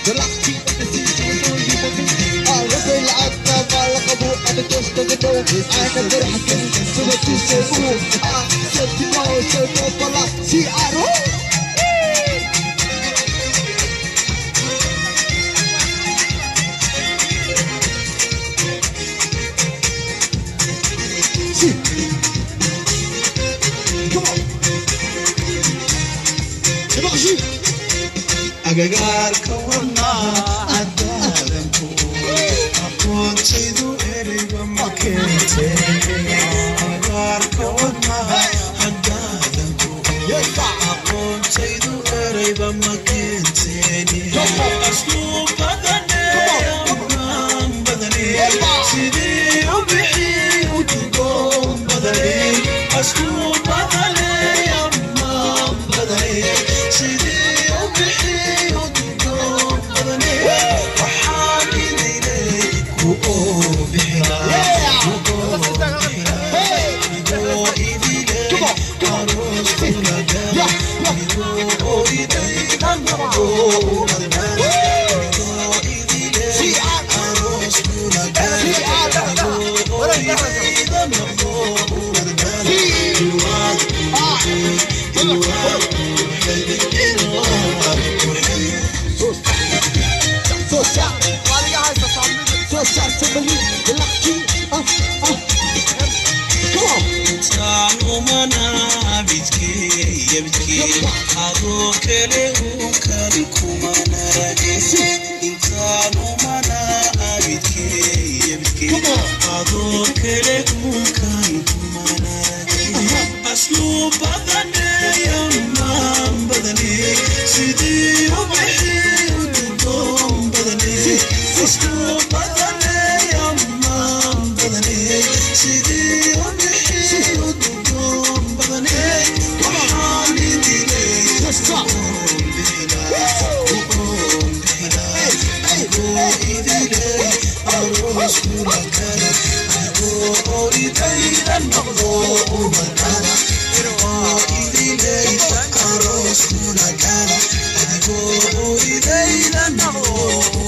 De l'artiste, Agagaarka wadnaha cadaadanku aqoontaydu ereyga ma keente. Agagaarka wadnaha cadaadanku aqoontaydu ereyba ma keenteeni. Asluub badane, ammaan badane, sidii u bixi udgoon badane. Asluub badane, ammaan badane, sidii u bixi udgoon badane. Waxaan idinay ku oo bixilaa, ku oo bixilaa, anigoo idile aroos kula gala, anigoo idayda noqdo ubadnaan, anigoo idile aroos kula gala, anigoo idayda noqdo ubadnaan. Ilwaad ilwaad ilwaad qurxay, ilwaad qurxay. Intaan umana bidkee bidkee, adoo kale uu kale kumana rage. Intaan umana abidkee bidkee, adoo kale uu kale kumana rage. Asluub badane, ammaan badane, sidii u bixi udgoon badane. Asluub badane, ammaan badane, sidii u bixi udgoon badane. Waxaan idilay ugoon bixilaa, anigoo idilay aroos kula gala, anigoo idayda noqdo ubadnaan, anigoo idilay aroos kula gala, adigoo idayda noqdo.